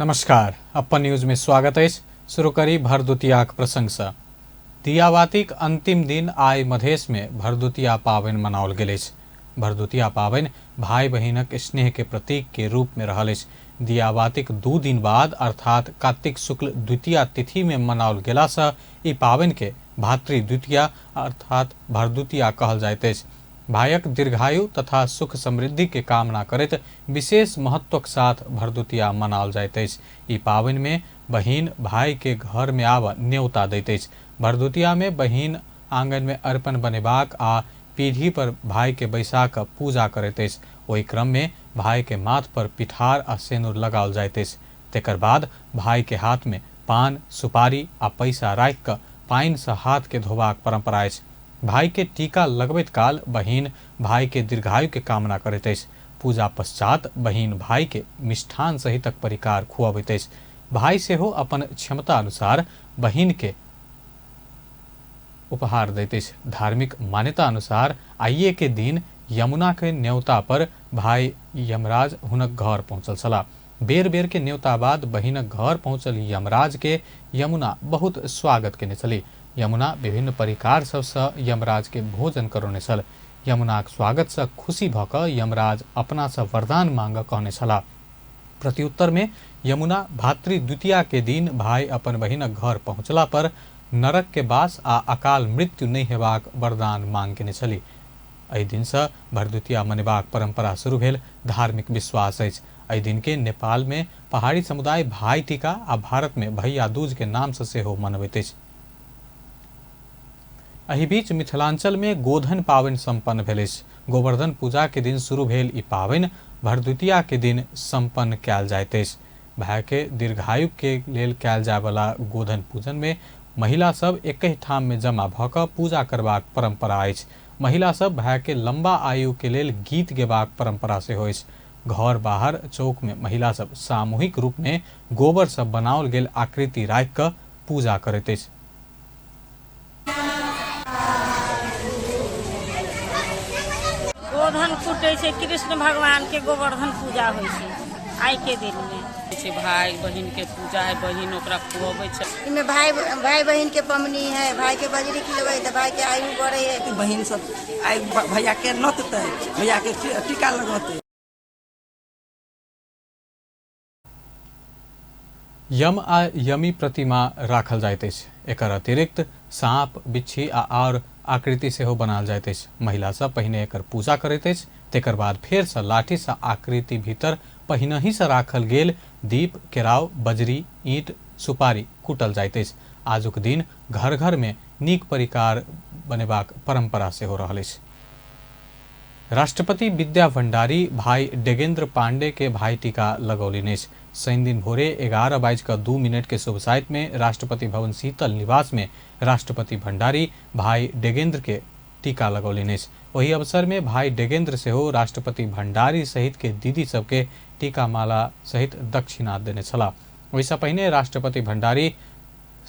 नमस्कार, अपन न्यूज में स्वागत अछि। शुरू करी भरदुतियाक प्रसंग से। दियाबातीक अंतिम दिन आइ मधेश में भरदुतिया पाबनि मनाओल गेल अछि। भरदुतिया पाबनि भाई बहिनक स्नेह के प्रतीक के रूप में रहल अछि। दियाबातीक 2 दिन बाद अर्थात कार्तिक शुक्ल द्वितीया तिथि में मनाओल गेला से ई पाबनि के भातृ द्वितीया अर्थात भरदुतिया कहल जाइत अछि। भायक दीर्घायु तथा सुख समृद्धि के कामना करैत विशेष महत्वक साथ भरदुतिया मनाओल जाइत अछि। ई पाबनि में बहिन भाई के घर में आब न्योता दैत अछि। भरदुतिया में बहिन आंगन में अर्पण बनेबाक आ पीढ़ी पर भाई के बैसा कऽ पूजा करैत अछि। ओहि क्रम में भाई के माथ पर पिठार आ सेनुर लगाओल जाइत अछि। तेकर बाद भाई के हाथ में पान, सुपारी आ पैसा राखि कऽ पानि सँ हाथ के धोबाक परंपरा अछि। भाई के टीका लगबैत काल बहिन भाई के दीर्घायु के कामना करैत अछि। पूजा पश्चात बहिन भाई के मिष्ठान सहितक परिकार खुअबैत अछि। भाई सेहो अपन क्षमता अनुसार बहिन के उपहार दैत अछि। धार्मिक मान्यता अनुसार आइए के दिन यमुना के न्योता पर भाई यमराज हुनक घर पहुंचल छलाह। बेर बेर के न्योता बाद बहिनक घर पहुंचल यमराज के यमुना बहुत स्वागत केने छली। यमुना विभिन्न परिकार सबसँ यमराज के भोजन करौने छल। यमुनाक स्वागत सँ खुशी भऽ कऽ यमराज अपना सँ वरदान मांगऽ कहने छलाह। प्रत्युत्तर में यमुना भातृ द्वितीया के दिन भाई अपन बहिनक घर पहुंचला पर नरक के बास आ अकाल मृत्यु नहि हेबाक वरदान मांग केने छली। एहि दिन सँ भरदुतिया मनेबाक परंपरा शुरू भेल धार्मिक विश्वास अछि। एहि दिन के नेपाल में पहाड़ी समुदाय भाई टीका आ भारत में भैया दूज के नाम सँ सेहो मनबैत अछि। एहि बीच मिथिलांचल में गोधन पाबनि संपन्न भेल अछि। गोवर्धन पूजा के दिन शुरू भेल ई पाबनि भरदुतिया के दिन संपन्न कयल जाइत अछि। भाई के दीर्घायु के लेल कयल जाय वाला गोधन पूजन में महिला सब एकहि ठाम में जमा भऽ कऽ पूजा करबाक परंपरा अछि। महिला सब भाई के लंबा आयु के लेल गीत गेबाक परंपरा सेहो अछि। घर बाहर चौक में महिला सब सामूहिक रूप में गोबर सँ बनाओल गेल आकृति राखि कऽ पूजा करैत अछि। गोधन कुटै छै, कृष्ण भगवान के गोवर्धन पूजा होइ छै आइ के दिन में। छै भाई बहिन के पूजा है, बहिन ओकरा खुअबै छै। इमे भाई भाई बहिन के पमनी है, भाई के बजरी खिलबै तऽ भाई के आयु बढ़े है। बहिन सब आइ भैया के नोततै, भैया के टीका लगौतै। यम आ यमी प्रतिमा राखल जाइत अछि। एकर अतिरिक्त साँप, बिच्छी आ आओर आकृति सेहो बनाओल जाइत अछि। महिला सब पहिने एकर पूजा करैत अछि, तेकर बाद फेर सँ लाठी सँ आकृति भीतर पहिनहि सँ राखल गेल दीप, केराव, बजरी, ईंट, सुपारी कुटल जाइत अछि। आजुक दिन घर घर में नीक परिकार बनेबाक परंपरा सेहो रहल अछि। राष्ट्रपति विद्या भंडारी भाई डेगेंद्र पांडे के भाई टीका लगौलनि अछि। शनि दिन भोरे 11:02 के शुभ साइत में राष्ट्रपति भवन शीतल निवास में राष्ट्रपति भंडारी भाई डेगेंद्र के टीका लगौलनि अछि। ओहि अवसर में भाई डेगेंद्र सेहो राष्ट्रपति भंडारी सहित के दीदी सबके टीका माला सहित दक्षिणा देने छलाह। ओहिसँ पहिने राष्ट्रपति भंडारी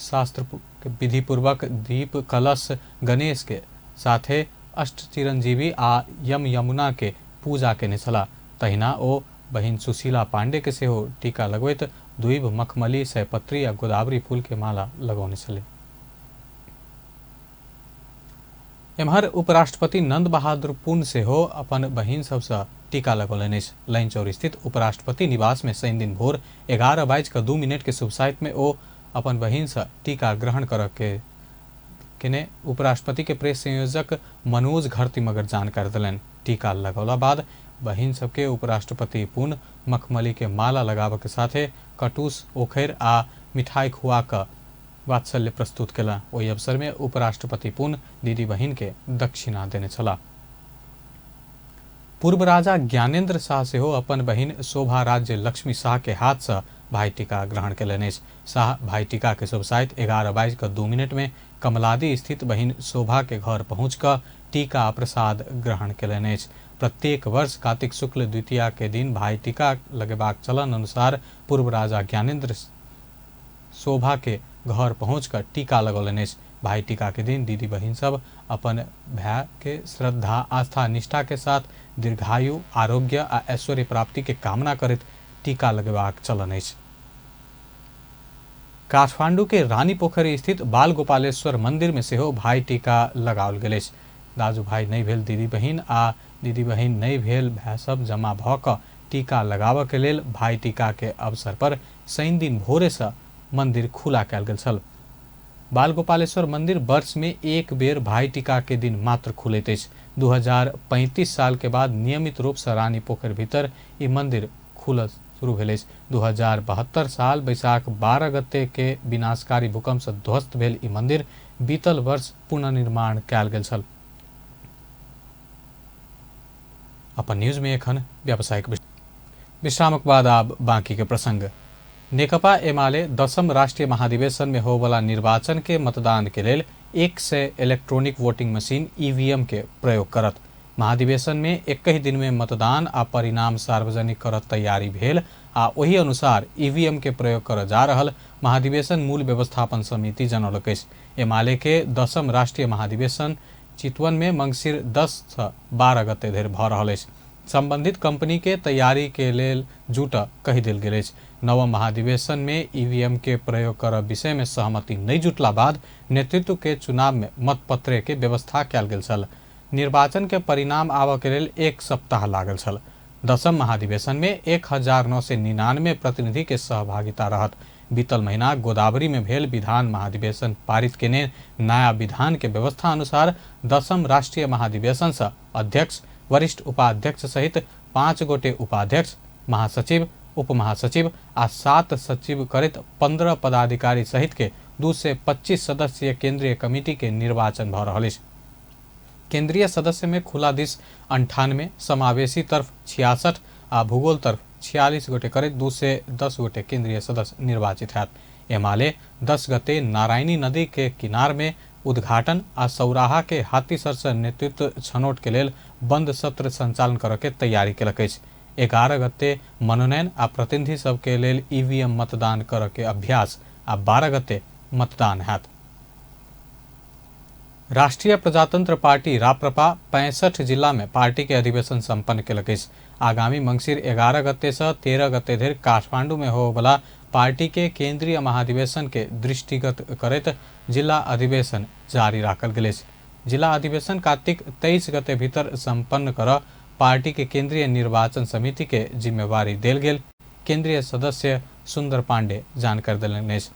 शास्त्र विधिपूर्वक दीप कलश गणेश के साथे अष्ट चिरंजीवी आ यम यमुना के पूजा केने छलाह। तहिना ओ बहिन सुशीला पांडे के सेहो टीका लगबैत दुइभ, मखमली, सयपत्री आ गोदावरी फूल के माला लगौने छलीह। एम्हर उपराष्ट्रपति नंद बहादुर पुन सेहो अपन बहिन सबसँ टीका लगौलनि अछि। लैनचौर स्थित उपराष्ट्रपति निवास में शनि दिन भोर 11:02 के शुभ साइत में ओ अपन बहिन सँ टीका ग्रहण करऽ के केने उपराष्ट्रपति के प्रेस संयोजक मनोज घरती मगर जानकारी देलनि। टीका लगौला बाद बहिन सबके उपराष्ट्रपति पुन मखमली के माला लगाबऽ के साथे कटूस, ओखरि आ मिठाई खुआ कऽ वात्सल्य प्रस्तुत केलनि। ओहि अवसर में उपराष्ट्रपति पुन दीदी बहिन के दक्षिणा देने छलाह। पूर्व राजा ज्ञानेन्द्र शाह सेहो अपन बहिन शोभा राज्य लक्ष्मी शाह के हाथ सँ भाई टीका ग्रहण केलनि अछि। शाह भाई टीका के शुभ साइत 11:02 में कमलादी स्थित बहिन शोभा के घर पहुँच कऽ टीका प्रसाद ग्रहण केलनि अछि। प्रत्येक वर्ष कार्तिक शुक्ल द्वितीया के दिन भाई टीका लगेबाक चलन अनुसार पूर्व राजा ज्ञानेन्द्र शोभा के घर पहुँच कऽ टीका लगौलनि अछि। भाई टीका के दिन दीदी बहिन सब अपन भाई के श्रद्धा, आस्था, निष्ठा के साथ दीर्घायु, आरोग्य आ ऐश्वर्य प्राप्ति के कामना करैत टीका लगेबाक चलन अछि। काठमांडू के रानी पोखरी स्थित बाल गोपालेश्वर मंदिर में सेहो भाई टीका लगाओल गेल अछि। दाजु भाई नहि भेल दीदी बहिन आ दीदी बहिन नहि भेल भाय सब जमा भऽ कऽ टीका लगाबऽ के लेल भाई टीका के अवसर पर शनि दिन भोरे से मंदिर खुला कयल गेल छल। बाल गोपालेश्वर मंदिर वर्ष में एक बेर भाई टीका के दिन मात्र खुलैत अछि। 2035 साल के बाद नियमित रूप से रानी पोखरि भीतर ई मंदिर खुलल शुरू भेल अछि। 2072 साल बैसाख 12 गते के विनाशकारी भूकंप से ध्वस्त भेल ई मंदिर बीतल वर्ष पुनर्निर्माण कयल गेल छल। अपन न्यूज में एखन व्यावसायिक विश्रामक बाद आब बाकी के प्रसंग। नेकपा एमाले 10म राष्ट्रीय महाधिवेशन में होवला निर्वाचन के मतदान के लेल 100 इलेक्ट्रॉनिक वोटिंग मशीन ईवीएम के प्रयोग करत। महाधिवेशन में एक ही दिन में मतदान आ परिणाम सार्वजनिक करत तैयारी भेल आ ओही अनुसार ईवीएम के प्रयोग कर जा रहल महाधिवेशन मूल व्यवस्थापन समिति जनौलक अछि। एमाले के 10म राष्ट्रीय महाधिवेशन चितवन में मंगसिर 10 से 12 गते धरि भऽ रहल अछि। संबंधित कंपनी के तैयारी के लेल जुट कहि देल गेल अछि। नवम महाधिवेशन में ईवीएम के प्रयोग करब विषय में सहमति नहि जुटला बाद नेतृत्व के चुनाव में मतपत्र के व्यवस्था कयल गेल छल। निर्वाचन के परिणाम आबऽ के लेल 1 सप्ताह लागल छल। 10म महाधिवेशन में 1999 प्रतिनिधि के सहभागिता रहत। बीतल महीना गोदावरी में भेल विधान महाधिवेशन पारित केने नया विधान के व्यवस्था अनुसार 10म राष्ट्रीय महाधिवेशन से अध्यक्ष, वरिष्ठ उपाध्यक्ष सहित 5 गोटे उपाध्यक्ष, महासचिव, उपमहासचिव आ 7 सचिव करैत 15 पदाधिकारी सहित के 225 सदस्यीय केंद्रीय कमिटी के निर्वाचन भऽ रहल अछि। केंद्रीय सदस्य में खुला दिस 98, समावेशी तरफ 66 आ भूगोल तरफ 46 गोटे करैत 210 गोटे केंद्रीय सदस्य निर्वाचित हैत। एमाले 10 गते नारायणी नदी के किनार में उद्घाटन आ सौराहा के हाथीसर से नेतृत्व छनौट के लेल बंद सत्र संचालन करऽ के तैयारी केलक अछि। 11 गते मनोनयन आ प्रतिनिधि सबके लेल ईवीएम मतदान करऽ के अभ्यास आ 12 गते मतदान हैत। राष्ट्रीय प्रजातंत्र पार्टी राप्रपा 65 जिला में पार्टी के अधिवेशन संपन्न केलक अछि। आगामी मंगसिर 11 गते से 13 गते धरि काठमांडू में होवला पार्टी के केंद्रीय महाधिवेशन के दृष्टिगत करैत जिला अधिवेशन जारी राखल गेल अछि। जिला अधिवेशन कार्तिक 23 गते भीतर संपन्न कर पार्टी के केंद्रीय निर्वाचन समिति के जिम्मेवारी देल गेल केंद्रीय सदस्य सुंदर पांडे जानकारी देलनि अछि।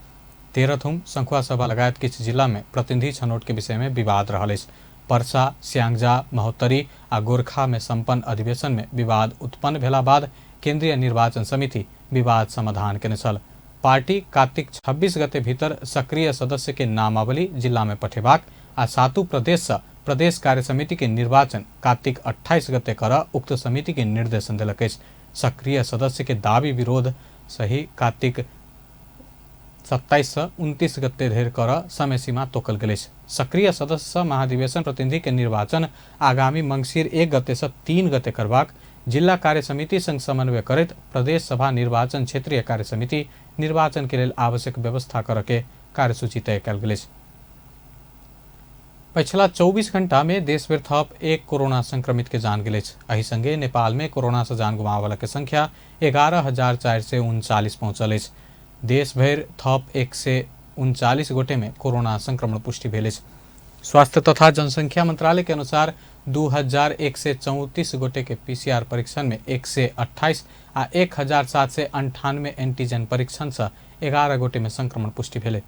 तेरथुम, संखुआ सभा लगायत किछु जिला में प्रतिनिधि छनौट के विषय में विवाद रहल अछि। परसा, स्यांगजा, महोत्तरी आ गोरखा में संपन्न अधिवेशन में विवाद उत्पन्न भेला बाद केंद्रीय निर्वाचन समिति विवाद समाधान केने छल। पार्टी कार्तिक 26 गते भीतर सक्रिय सदस्य के नामावली जिला में पठेबाक आ 7 प्रदेश से प्रदेश कार्य समिति के निर्वाचन कार्तिक 28 गते कर उक्त समिति के निर्देशन देलक अछि। सक्रिय सदस्य के दावी विरोध सही कार्तिक 27 से 29 गते धरि कर समय सीमा तोकल गेल अछि। सक्रिय सदस्य से महाधिवेशन प्रतिनिधि के निर्वाचन आगामी मंगसिर 1 गते से 3 गते करबाक जिला कार्य समिति संग समन्वय करैत प्रदेश सभा निर्वाचन क्षेत्रीय कार्य समिति निर्वाचन के लेल आवश्यक व्यवस्था कर के कार्यसूची तय कयल गेल अछि। पछिला 24 घंटा में देशभरि थप 1 कोरोना संक्रमित के जान गेल अछि। एहि संगे नेपाल में कोरोना से जान गुमावला के संख्या 11,439 पहुंचल अछि। देशभरि थप 139 गोटे में कोरोना संक्रमण पुष्टि भेल अछि। स्वास्थ्य तथा जनसंख्या मंत्रालय के अनुसार 2134 गोटे के पीसीआर परीक्षण में 128 आ 1798 एंटीजन परीक्षण से 11 गोटे में संक्रमण पुष्टि भेलै।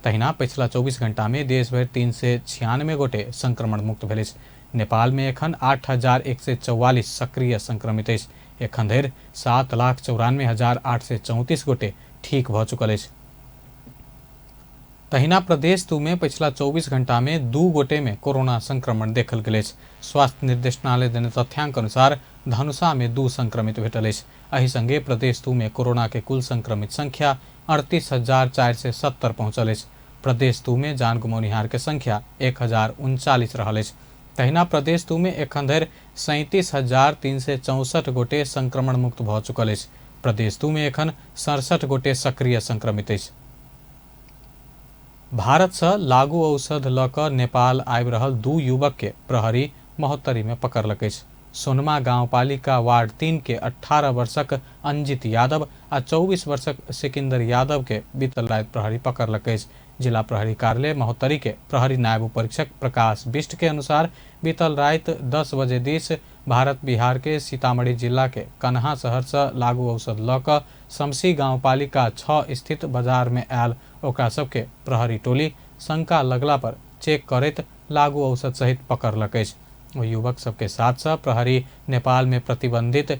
तहिना पछिला 24 घंटा में देशभरि 396 गोटे संक्रमण मुक्त भेल अछि। नेपाल में एखन 8144 सक्रिय संक्रमित अछि। एखन धरि 7,94,834 गोटे ठीक भऽ चुकल अछि। तहिना प्रदेश 2 में पछिला 24 घंटा में 2 गोटे में कोरोना संक्रमण देखल गेल अछि। स्वास्थ्य निर्देशनालय देने तथ्यांक अनुसार धनुषा में 2 संक्रमित भेटल अछि। एहि संगे प्रदेश 2 में कोरोना के कुल संक्रमित संख्या 38,470 पहुंचल अछि। प्रदेश 2 में जान गुमौनिहार के संख्या 1,039 रहल अछि। तहिना प्रदेश 2 में एखन धरि 37,364 गोटे संक्रमण मुक्त भऽ चुकल अछि। प्रदेश 2 में एखन 67 गोटे सक्रिय संक्रमित अछि। भारत से लागू औषध लऽ कऽ नेपाल आबि रहल 2 युवक के प्रहरी महोत्तरी में पकड़लक अछि। सोनमा गाउँपालिका वार्ड 3 के 18 वर्षक अंजित यादव आ 24 वर्षक सिकंदर यादव के बीतल राति प्रहरी पकड़लक अछि। जिला प्रहरी कार्यालय महोत्तरी के प्रहरी नायब उपरीक्षक प्रकाश बिष्ट के अनुसार बीतल राति 10 बजे दिस भारत बिहार के सीतामढ़ी जिला के कन्हा शहर से लागू औषध लऽ कऽ शमसी गाउँपालिका 6 स्थित बाजार में आयल ओकरा सबके प्रहरी टोली शंका लगला पर चेक करैत लागू औषध सहित पकड़लक अछि। ओ युवक सबके साथ साथ प्रहरी नेपाल में प्रतिबंधित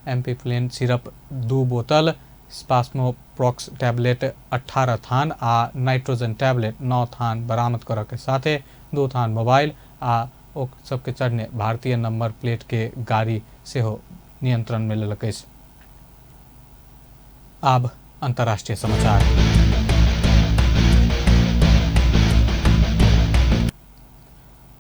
एम्पीप्लेन सिरप 2 बोतल, स्पास्मोप्रोक्स टैबलेट 18 थान आ नाइट्रोजन टैबलेट 9 थान बरामद करऽ के साथे 2 थान मोबाइल आ ओ सबके चढ़ने भारतीय नंबर प्लेट के गाड़ी सेहो नियंत्रण में लेलक अछि। आब अंतर्राष्ट्रीय समाचार।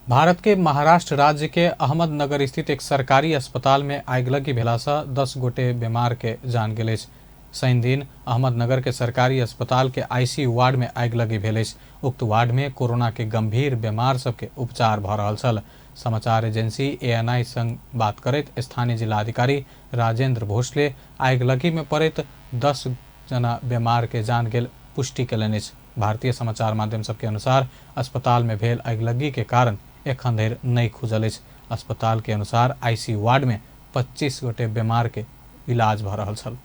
भारत के महाराष्ट्र राज्य के अहमदनगर स्थित एक सरकारी अस्पताल में आगिलगी भेलासँ 10 गोटे बीमार के जान गेल अछि। शनि दिन अहमदनगर के सरकारी अस्पताल के आईसीयू वार्ड में आगिलगी भेल अछि। उक्त वार्ड में कोरोना के गंभीर बीमार सबके उपचार भऽ रहल छल। समाचार एजेंसी एएनआई संग बात करैत स्थानीय जिलाधिकारी राजेंद्र भोसले आगिलगी में पड़ैत 10 जना बीमार के जान गेल पुष्टि कयलनि अछि। भारतीय समाचार माध्यम सबके अनुसार अस्पताल में भेल आगिलगी के कारण एखन धरि नहि खुजल अछि। अस्पताल के अनुसार आईसीयू वार्ड में 25 गोटे बीमार के इलाज भऽ रहल छल।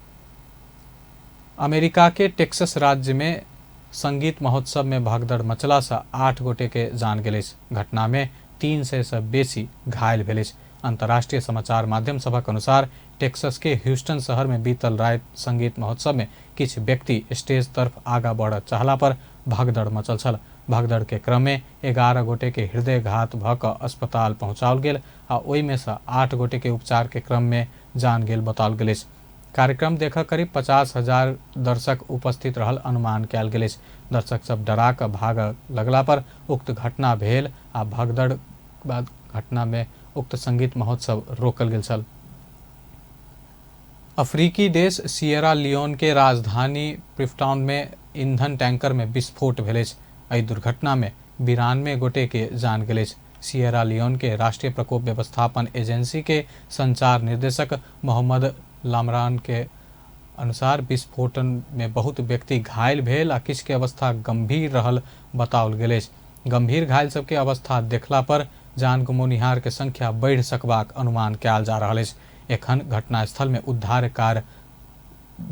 अमेरिका के टेक्सास राज्य में संगीत महोत्सव में भगदड़ मचला से 8 गोटे के जान गेल अछि। घटना में 300 से बेसी घायल भेल अछि। अंतर्राष्ट्रीय समाचार माध्यम सभक अनुसार टेक्सास के ह्यूस्टन शहर में बीतल राति संगीत महोत्सव में किछु व्यक्ति स्टेज तरफ आगा बढ़ चाहला पर भगदड़ मचल छल। भगदड़ के क्रम में 11 गोटे के हृदयघात भऽ कऽ अस्पताल पहुँचाओल गेल आ ओहिमे से 8 गोटे के उपचार के क्रम में जान गेल बताओल गेल अछि। कार्यक्रम देख करीब 50,000 दर्शक उपस्थित रहल अनुमान कयल गेल अछि। दर्शक सब डरा कऽ भाग लगला पर उक्त घटना भेल आ भगदड़ बाद घटना में उक्त संगीत महोत्सव रोकल गेल छल। अफ्रीकी देश सिएरा लियोन के राजधानी प्रिफ्टाउन में ईंधन टैंकर में विस्फोट भेल अछि। एहि दुर्घटना में 92 गोटे के जान गेल अछि। सिएरा लियोन के राष्ट्रीय प्रकोप व्यवस्थापन एजेंसी के संचार निर्देशक मोहम्मद लामरान के अनुसार विस्फोटन में बहुत व्यक्ति घायल भेल आ किछु के अवस्था गंभीर रहल बताओल गेल अछि। गंभीर घायल सबके अवस्था देखला पर जान गुमौनिहार के संख्या बढ़ि सकबाक अनुमान कयल जा रहल अछि। एखन घटनास्थल में उद्धार कार्य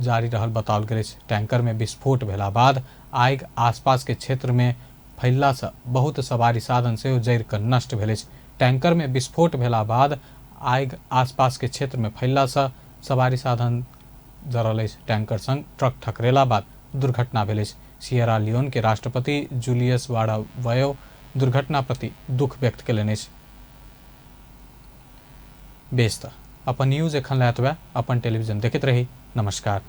जारी रहल बताओल गेल अछि। टैंकर में विस्फोट भेला बाद आगि आसपास के क्षेत्र में फैलला से बहुत सवारी साधन सेहो जरि कऽ नष्ट भेल अछि। टैंकर में विस्फोट भेला बाद आगि आसपास के क्षेत्र में फैलला से सवारी साधन जरल अछि। टैंकर संग ट्रक ठकरेला बाद दुर्घटना भेल अछि। सिएरा लियोन के राष्ट्रपति जूलियस वाडा वयो दुर्घटना प्रति दुख व्यक्त कयलनि अछि। बेस तऽ अपन न्यूज एखन लए एतबे। अपन टेलीविजन देखैत रही। नमस्कार।